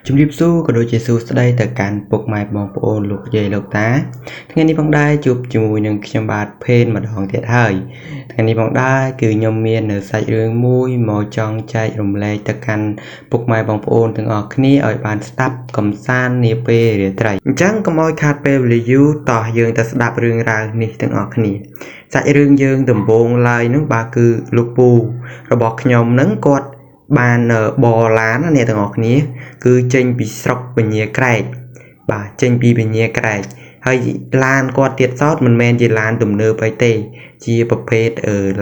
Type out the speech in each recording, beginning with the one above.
ជំរាបសួរក៏ដូចជាសួស្តីទៅកាន់ពុកម៉ែបងប្អូនលោកយាយលោកតាថ្ងៃនេះផងដែរជួបជាមួយនឹងខ្ញុំបាទភេនម្ដងទៀតហើយថ្ងៃនេះផងដែរគឺខ្ញុំមាននៅសាច់រឿងមួយមកចង់ចែករំលែកទៅកាន់ពុកម៉ែបងប្អូនទាំងអស់គ្នាឲ្យបានស្ដាប់កំសាន្តនាពេលរាត្រីអញ្ចឹងកុំឲ្យខាតពេលវេលាយូរតោះយើងទៅស្ដាប់រឿងរ៉ាវនេះទាំងអស់គ្នាសាច់រឿងយើងដំបូងឡើយហ្នឹងបាទគឺលោកពូរបស់ខ្ញុំហ្នឹងគាត់បានបឡានអ្នកទាំងអស់គ្នាគឺចេញពីស្រុកពញាក្រែកបាទចេញពីពញាក្រែកហើយឡានគាត់ទៀតសោតមិនមែនជាឡានទំនើបអីទេជាប្រភេទ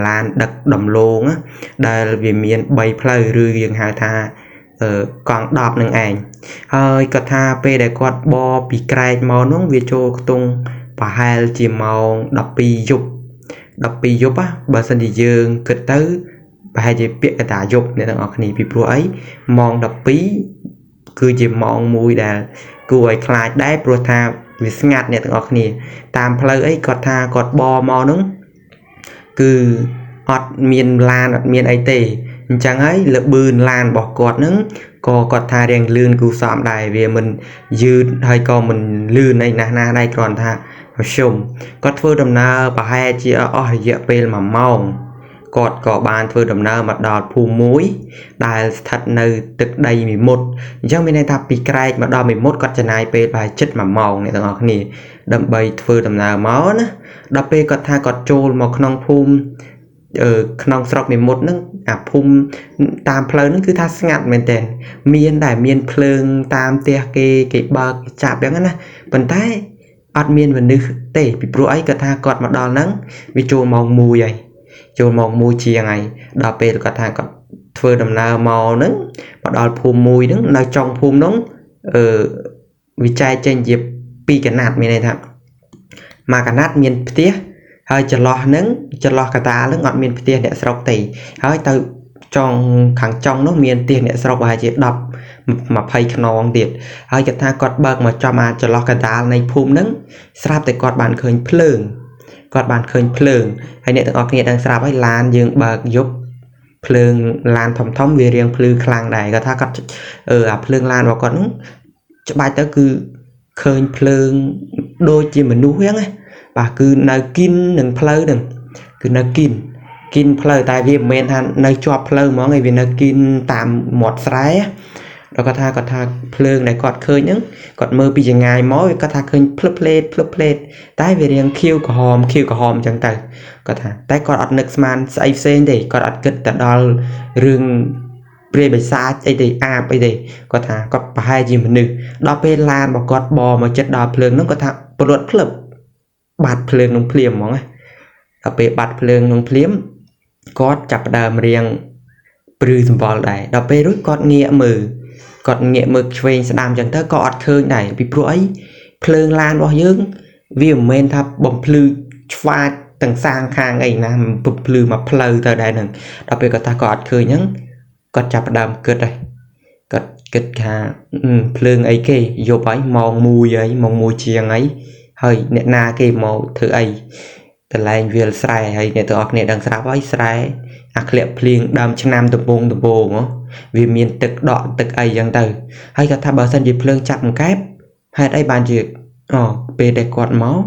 ឡានដឹកដំឡូងដែលវាមាន3ផ្លូវឬយើងហៅថាកង់10នឹងឯងហើយគាត់ថាពេលដែលគាត់បពីក្រែកមកនោះវាចូលខ្ទង់ប្រហែលជាម៉ោង12យប់12យប់បើសិនជាយើងគិតទៅប្រហែលជាពាក្យកតាយប់អ្នកទាំងអស់គ្នាពីព្រោះអីម៉ោង12គឺជាម៉ោងមួយដែលគួរឲ្យខ្លាចដែរព្រោះថាវាស្ងាត់អ្នកទាំងអស់គ្នាតាមផ្លូវអីគាត់ថាគាត់បមកនោះគឺអត់មានឡានអត់មានអីទេអញ្ចឹងហើយលបឿនឡានរបស់គាត់នឹងក៏គាត់ថារៀងលឿនគូសមដែរវាមិនយឺតហើយក៏មិនលឿនអីណាស់ណាដែរគ្រាន់ថាខ្ញុំគាត់ធ្វើដំណើរប្រហែលជាអស់រយៈពេល1ម៉ោងគាត់ក៏បានធ្វើដំណើរមកដល់ភូមិមួយដែលស្ថិតនៅទឹកដីមេមត់អញ្ចឹងមានន័យថាពីក្រែកមកដល់មេមត់គាត់ចំណាយពេលប្រហែលជិត1ម៉ោងអ្នកទាំងអស់គ្នាដើម្បីធ្វើដំណើរមកណាដល់ពេលគាត់ថាគាត់ចូលមកក្នុងភូមិក្នុងស្រុកមេមត់ហ្នឹងអាភូមិតាមផ្លូវហ្នឹងគឺថាស្ងាត់មែនតើមានតែមានភ្លើងតាមផ្ទះគេគេបើកចាប់អញ្ចឹងណាប៉ុន្តែអត់មានមនុស្សទេពីព្រោះអីគាត់ថាគាត់មកដល់ហ្នឹងវាចូលម៉ោង1ហើយចូលម៉ោង1ជាងហើយដល់ពេលគាត់ថាគាត់ធ្វើដំណើរមកហ្នឹងមកដល់ភូមិមួយហ្នឹងនៅចុងភូមិហ្នឹងវាចែកចេញជាពីរកណាត់មានន័យថាមួយកណាត់មានផ្ទះហើយចន្លោះហ្នឹងចន្លោះកតាហ្នឹងអត់មានផ្ទះអ្នកស្រុកទេហើយទៅចុងខាងចុងនោះមានផ្ទះអ្នកស្រុកប្រហែលជា10 20ខ្នងទៀតហើយគាត់ថាគាត់បើកមកចំអាចន្លោះកតានៃភូមិហ្នឹងស្រាប់តែគាត់បានឃើញភ្លើងគាត់បានឃើញភ្លើងហើយអ្នកទាំងអស់គ្នាដឹងស្រាប់ហើយឡានយើងបើកយប់ភ្លើងឡានធំធំវារៀងភ្លឺខ្លាំងដែរគាត់ថាគាត់អាភ្លើងឡានរបស់គាត់ហ្នឹងច្បាច់ទៅគឺឃើញភ្លើងដូចជាមនុស្សហ្នឹងណាបាទគឺនៅគិននឹងផ្លូវហ្នឹងគឺនៅគិនផ្លូវតែវាមិនមែនថានៅជាប់ផ្លូវហ្មងឯងវានៅគិនតាមមាត់ស្រែដល់គាត់ថាភ្លើងដែលគាត់ឃើញហ្នឹងគាត់មើលពីចង្ងាយមកគាត់ថាឃើញភ្លឹបភ្លេតភ្លឹបភ្លេតតែវារៀងខៀវក្រហមខៀវក្រហមអញ្ចឹងទៅគាត់ថាតែគាត់អត់នឹកស្មានស្អីផ្សេងទេគាត់អត់គិតទៅដល់រឿងព្រាយបិសាចអីទេអាបអីទេគាត់ថាគាត់ប្រហែលជាមនុស្សដល់ពេលឡានរបស់គាត់បមកចិត្តដល់ភ្លើងហ្នឹងគាត់ថាប្រលត់ភ្លឹបបាត់ភ្លើងនឹងភ្លាមហ្មងណាដល់ពេលបាត់ភ្លើងនឹងភ្លាមគាត់ចាប់ផ្ដើមរៀងព្រឺសម្បល់ដែរដល់ពេលរួចគាត់ងាកមើលគាត់ងាកមើលឆ្វេងស្ដាំអញ្ចឹងទៅក៏អត់ឃើញដែរពីព្រោះអីភ្លើងឡានរបស់យើងវាមិនមែនថាបំភ្លឺឆ្វាចទាំងសាងខាងអីណាបំភ្លឺមកផ្លូវទៅដែរហ្នឹងដល់ពេលគាត់ថាគាត់អត់ឃើញហ្នឹងគាត់ចាប់ផ្ដើមគិតហើយគាត់គិតថាភ្លើងអីគេយប់ហើយម៉ោង1ហើយម៉ោង1ជាងហើយហើយអ្នកណាគេមកធ្វើអីកន្លែងវាលស្រែហើយអ្នកទាំងអស់គ្នាដឹងស្រាប់ហើយស្រែអាក្លៀកភ្លៀងដើមឆ្នាំដំបងវាមានទឹកដក់ទឹកអីចឹងទៅហើយគាត់ថាបើសិនជាភ្លើងចាប់អង្កែបហេតុអីបានជាពេលដែលគាត់មក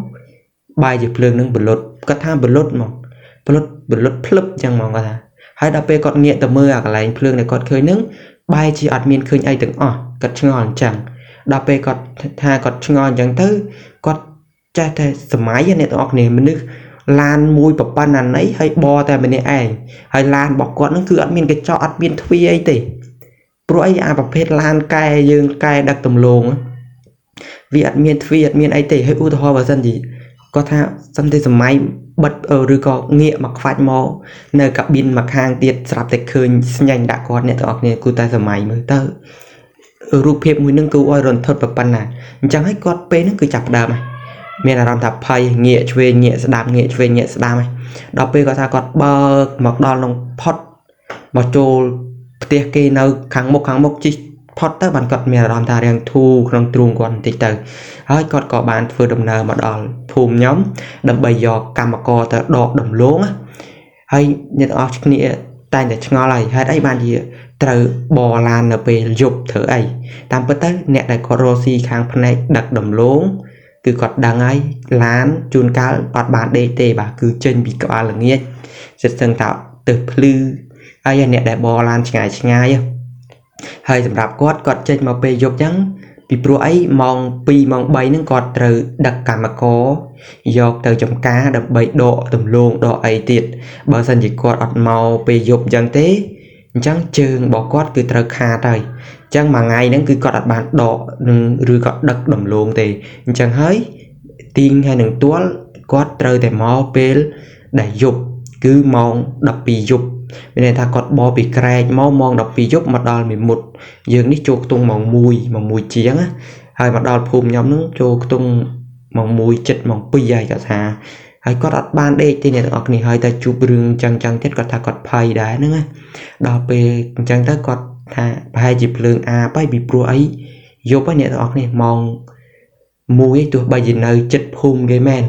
បាយជាភ្លើងនឹងបលុតគាត់ថាបលុតមកបលុតភ្លឹបចឹងហ្មងគាត់ថាហើយដល់ពេលគាត់ងាកទៅមើលអាកន្លែងភ្លើងដែលគាត់ឃើញនឹងបាយជាអត់មានឃើញអីទាំងអស់គាត់ឆ្ងល់អញ្ចឹងដល់ពេលគាត់ថាគាត់ឆ្ងល់អញ្ចឹងទៅគាត់ចេះតែសម័យអ្នកទាំងអស់គ្នាមនុស្សឡានមួយប្រប៉ុណ្ណាណីហើយបតែម្នាក់ឯងហើយឡានរបស់គាត់នឹងគឺអត់មានកញ្ចក់អត់មានទ្វារអីទេព្រោះអីអាប្រភេទឡានកែយើងកែដឹកដំឡូងវាអត់មានទ្វារអត់មានអីទេហើយឧទាហរណ៍បើសិនជាគាត់ថាសិនតែសម័យបិទឬក៏ងាកមកខ្វាច់មកនៅកាប៊ីនមកខាងទៀតស្រាប់តែឃើញស្ញាញ់ដាក់គាត់អ្នកទាំងអស់គ្នាគូតែសម័យមើលទៅរូបភាពមួយនឹងគូឲ្យរន្ធត់ប៉ុណ្ណាអញ្ចឹងហើយគាត់ពេលហ្នឹងគឺចាប់ផ្ដើមហើយមានអារម្មណ៍ថាភ័យងាកឆ្វេងងាកស្ដាំងាកឆ្វេងងាកស្ដាំហើយដល់ពេលគាត់ថាគាត់បើកមកដល់ក្នុងផុតមកចូលផ្ទះគេនៅខាងមុខជិះផុតទៅបានគាត់មានអារម្មណ៍ថារាងធូរក្នុងទ្រូងគាត់បន្តិចទៅហើយគាត់ក៏បានធ្វើដំណើរមកដល់ភូមិខ្ញុំដើម្បីយកកម្មករទៅដកដំឡូងហើយអ្នកទាំងអស់គ្នាតែងតែឆ្ងល់ហើយហេតុអីបានជា ត្រូវបរឡាននៅពេលយប់ធ្វើអីតាមពិតទៅអ្នកដែលគាត់រកស៊ីខាងផ្នែកដឹកដំឡូងគឺគាត់ដឹងហើយឡានជួនកាលអត់បានដេកទេបាទគឺចេញពីក្បាលល្ងាចសិតសឹងថាទៅភ្លឺហើយអ្នកដែលបរឡានឆ្ងាយឆ្ងាយហើយសម្រាប់គាត់គាត់ចេញមកពេលយប់ចឹងពីព្រោះអីម៉ោង2ម៉ោង3ហ្នឹងគាត់ត្រូវដឹកកម្មករយកទៅចំការដើម្បីដកដំឡូងដកអីទៀតបើសិនជាគាត់អត់មកពេលយប់អញ្ចឹងទេអញ្ចឹងជើងរបស់គាត់គឺត្រូវខាតហើយអញ្ចឹងមួយថ្ងៃហ្នឹងគឺគាត់អត់បានដកនឹងឬក៏ដឹកដំឡូងទេអញ្ចឹងហើយទីងហើយនឹងទួលគាត់ត្រូវតែមកពេលដែលយប់គឺម៉ោង12យប់មានន័យថាគាត់បពីក្រែកមកម៉ោង12យប់មកដល់មួយមុតយើងនេះចូលខ្ទង់ម៉ោង1ម៉ោង1ជាងណាហើយមកដល់ភូមិខ្ញុំនឹងចូលខ្ទង់ម៉ោង1ចិត្តម៉ោង2ហើយគាត់ថាហើយគាត់អត់បានដេកទេអ្នកទាំងអស់គ្នាហើយតែជួបរឿងចឹងចឹងទៀតគាត់ថាគាត់ភ័យដែរហ្នឹងណាដល់ពេលអញ្ចឹងទៅគាត់ថាប្រហែលជាភ្លើងអាបហើយពីព្រោះអីយប់ហើយអ្នកទាំងអស់គ្នាម៉ោង1ទោះបីជានៅចិត្តភូមិគេមែន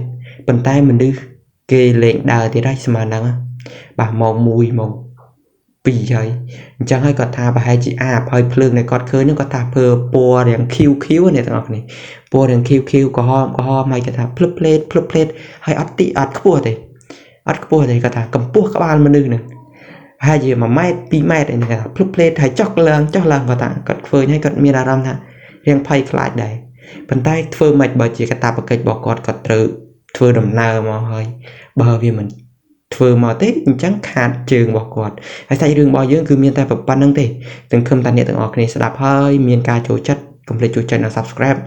ប៉ុន្តែមនុស្សគេលែងដើរទៀតហើយស្មើហ្នឹងបាទម៉ោង1ម៉ោង2ហើយអញ្ចឹងហើយគាត់ថាប្រហែលជាអាបហើយភ្លើងដែលគាត់ឃើញហ្នឹងគាត់ថាពណ៌រាងខៀវខៀវអ្នកទាំងអស់គ្នាពណ៌រាងខៀវខៀវក្រហមក្រហមហើយគាត់ថាភ្លឹបភ្លេតភ្លឹបភ្លេតហើយអត់ទីអត់ខ្ពស់ទេអត់ខ្ពស់ទេគាត់ថាកម្ពស់ក្បាលមនុស្សហ្នឹងប្រហែលជា1ម៉ែត្រ2ម៉ែត្រអីហ្នឹងគាត់ថាភ្លឹបភ្លេតហើយចុះឡើងចុះឡើងគាត់ថាគាត់ឃើញហើយគាត់មានអារម្មណ៍ថារាងភ័យខ្លាចដែរប៉ុន្តែធ្វើមិនបើជាកាតព្វកិច្ចរបស់គាត់គាត់ត្រូវធ្វើដំណើរមកហើយបើវាមិនធ្វើមកទេអញ្ចឹងខាតជើងរបស់គាត់ហើយសាច់រឿងរបស់យើងគឺមានតែប៉ុណ្្នឹងទេសង្ឃឹមថាអ្នកទាំងអស់គ្នាស្ដាប់ហើយមានការចូលចិត្តកុំភ្លេចជួយចុចនិង Subscribe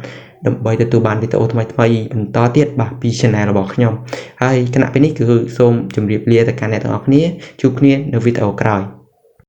ដើម្បីទទួលបានវីដេអូថ្មីៗបន្តទៀតបាទពី Channel របស់ខ្ញុំហើយគណៈពេលនេះគឺសូមជម្រាបលាទៅកាន់អ្នកទាំងអស់គ្នាជួបគ្នានៅវីដេអូក្រោយ។